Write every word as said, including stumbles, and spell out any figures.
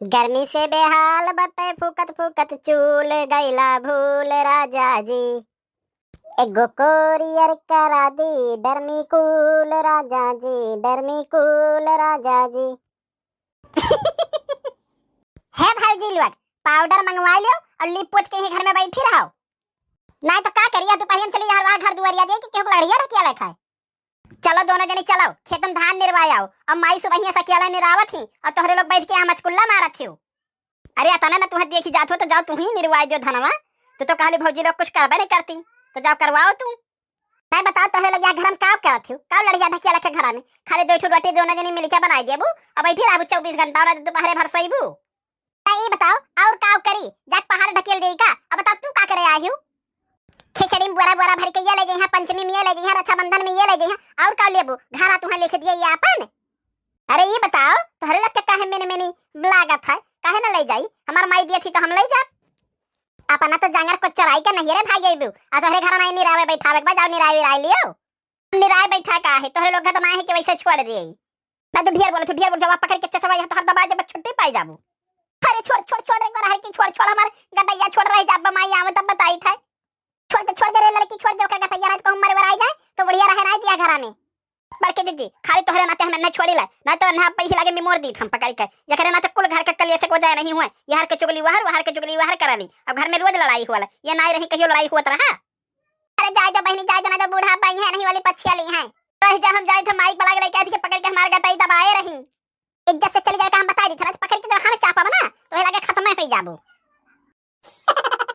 गर्मी से बेहाल बटे फूकत फूकत चूल, गइला भूल राजा जी। एगो कोरियर करा दी डर्मी कूल राजा जी, डर्मी कूल राजा जी। हे भौजी लोग, पाउडर मंगवा लियो और लीप पोत के ही घर में बैठी रहो। नाहीं तो का करिया, दोपहरिया में चली यहाँ वहाँ घर दुआरिया दे कि केहू लड़िया ढकिया लेखा है। चलो दोनों जनी चलो, खेत में धान निरवाए आओ। अब माई सुबहिया से अकेला निरावत ही और तोहरे लोग बैठ के यहाँ मचकुल्ला मारत हो। अरे अतना ना तुहें देखी जात हो तो जाओ तू ही निरवाए दो धनवा। तू तो कहली भौजी लोग कुछ करबे नहीं करती, तो जाओ करवाओ तू। नहीं बताओ तोहरे लोग यहाँ घर में का करत हो, का लड़िया ढकिया लेखा घर में? खाली दो ठो रोटी दोनों जनी मिलके बनाई देबू, अब बैठी रहबू चौबीस घंटा और दोपहरे भर सोईबू। त ई बताओ, और का करी? जाके पहाड़ ढकेल देई का? अब बताओ, तू का करे आई हूँ? खिचड़ी में बोरा बोरा भर के ये ले जइहा, पंचमी में ये ले जइहा, रक्षाबंधन में ये ले जइहा, और का लेबू? घरा तुहाँ लिख दिए ये आपन। अरे ई बताओ, तोहरे लोग के काहे मिनी मिनी लागत है, काहे न ले जाई? हमार माई दिए थी तो हम ले जाब। अपना तो जांगर को चराई के नहीं रे भाई अइबू, आ तोहरे घर नहीं निरावे बैठावे के बा, जाओ निरावे राय लियो। निराय बैठा का है, तोहरे लोग घतना है कि वैसे छोड़ दिए। ना तू ढेर बोले, तू ढेर बोले, जब पकड़ के चचवा यहाँ तोहर दबाए देबे, छुट्टी पाई जाबू। अरे छोड़, छोड़, छोड़ रे, गोरहर की छोड़, छोड़, हमार गटैया छोड़ रही जाब, माई आवे तब बताई थे। छोड़ दे, छोड़ दे रे लड़की, छोड़ दे, ओकर गटैया रहे तो कहूँ मरे वराई जाए, तो बढ़िया रहे, रह दिया घरा में। बड़के जीजी, खाली तोहरे नाते हमें नहीं छोड़ी ला, नहीं तो ना पही लागे मिमोर दीत हम पकड़ के। एकरे नाते कुल घर के कलिया से को जाए नहीं हुए, यहर के चुगली वहर, वहर के चुगली वहर करा ली। अब घर में रोज लड़ाई हुआ ला, ये नाई रही कहियो लड़ाई हुआ रहा। अरे जाए दो बहिनी, जाए दो, ना तो बूढ़ा बाई है, नहीं वाली पछिया ली है। रह जा, हम जाए थे माइक बलाग लेके आए थे, पकड़ के हमार गटाई दबाए रही। इज्जत से चली जाए का हम बताई दी थे, पकड़ के जब हम चापब ना, तो ये लगे खत्म हो जाबो।